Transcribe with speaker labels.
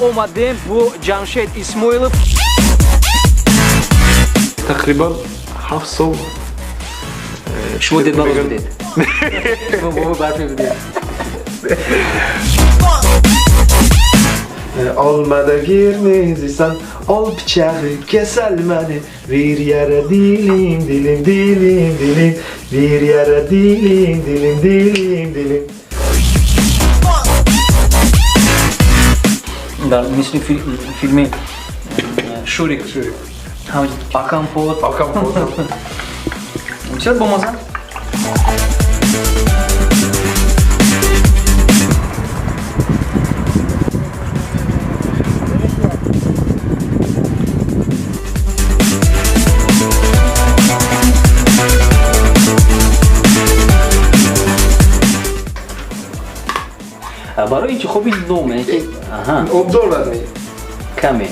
Speaker 1: Омадем бо Ҷамшед Исмоилов.
Speaker 2: Тақрибан 7 сол.
Speaker 1: Шумо Дед Мороз будед, шумо бобо барфӣ будед.
Speaker 2: Olmada girmezsen ol bıçağı kesel beni. Bir yere dilim dilim dilim dilim. Bir yere dilim dilim dilim dilim.
Speaker 1: Дар мисли филми Шурик.
Speaker 2: Шурик.
Speaker 1: Акампот.
Speaker 2: Акампот.
Speaker 1: Бисёр бомаза. Барои интихоби ном, яъне ки
Speaker 2: Обдор дадми.
Speaker 1: Каме.